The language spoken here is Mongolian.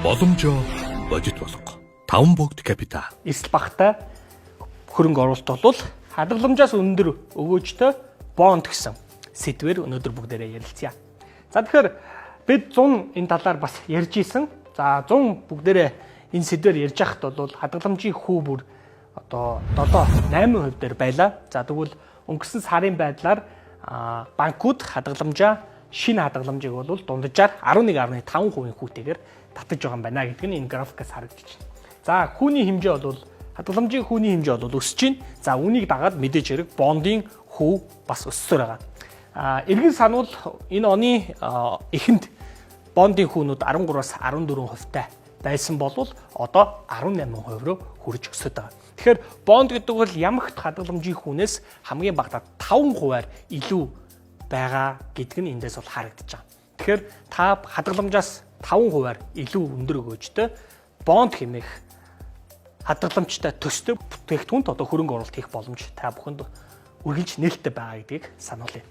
Боломжоо бодит болго. Таван богд капитал. Эрсдэл багатай хөрөнгө оруулалт бол хадгаламжаас өндөр өгөөжтэй бонд гэсэн сэдвээр өнөөдөр бүгдээрээ ярилцъя. За, тэгэхээр бид 100 энэ талаар бас ярьж исэн. За, 100 бүгдээрээ энэ сэдвээр ярьж байхад бол хадгаламжийн хүү бүр одоо 7 8% дээр байлаа. За, тэгвэл өнгөрсөн сарын байдлаар банкуд хадгаламжаа, шинэ хадгаламжийг бол дунджаар 11.5% хүүтэйгээр татаж байгаа юм байна гэдг нь энэ графикаас харагдаж байна. За, хүүний хэмжээ бол, хадгаламжийн хүүний хэмжээ бол өсөж байна. За, үүнийг дагаад мэдээж хэрэг бондын хүү бас өссөөр байгаа. Эргэн санвал энэ оны эхэнд бондын хүүнүүд 13-аас 14% тай байсан бол одоо 18% руу хүрж өсөд байгаа. Тэгэхээр бонд гэдэг бол ямагт хадгаламжийн хүүнээс хамгийн багадаа 5%-аар илүү байгаа гэдг нь эндээс бол харагдаж байгаа. Тэгэхээр та хадгаламжаас 5%-аар илүү өндөр өгөөжтэй бонд хэмээх хадгаламжтай төстэй бүтээгдэхүүнд одоо хөрөнгө оруулалт хийх боломж та бүхэнд үргэлж нээлттэй байгаа гэдгийг сануулъя.